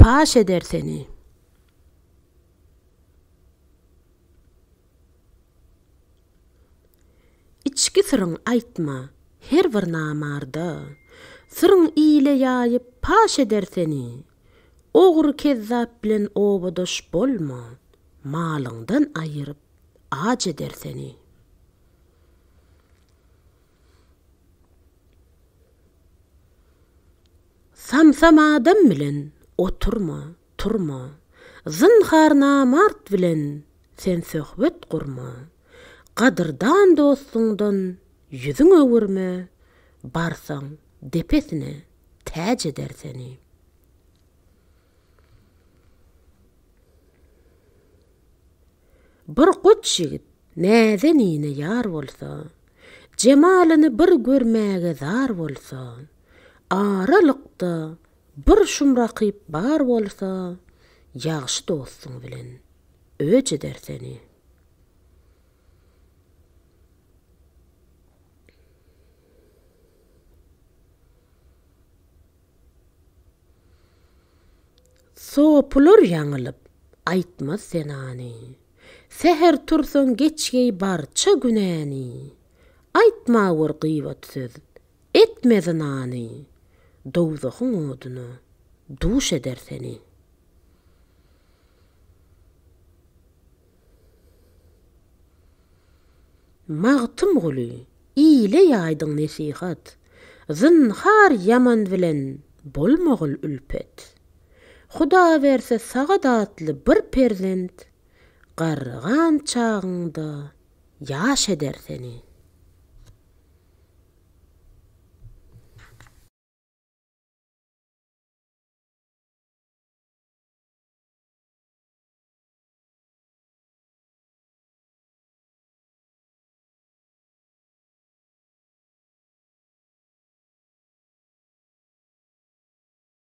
paş eder seni. Içki syryň aýtma her bir namarda, Syryň ile ýaýyp paş eder seni. Ogry kezzap bilen obadaş bolma, Malyňdan aýyryp aç eder seni. Samsam adam bilen oturma, turma, Zynhar namart bilen sen söhbet gurma. Gadyrdan dostuňdan ýüzüň öwürme, Barsaň depesine täç eder seni. Bir goç ýigit näzenine ýar bolsa, Jemalyny bir görmäge zar bolsa, Aralykda bir şum rakyp bar bolsa, Ýagşy dostuň bilen öç eder seni. Sopular ýaňylyp, aýtmaz senany. Säher tursaň geçgeý barça günäni. Aýtmawur gybat söz, etme zynany, Dowzahyň oduna duş eder seni. Magtymguly, ile ýaýdyň nesihat, Zynhar ýaman bilen bolmagyl ülpet. Huda berse sagat atly bir perzent, Garrygan çagyňda ýaş eder seni.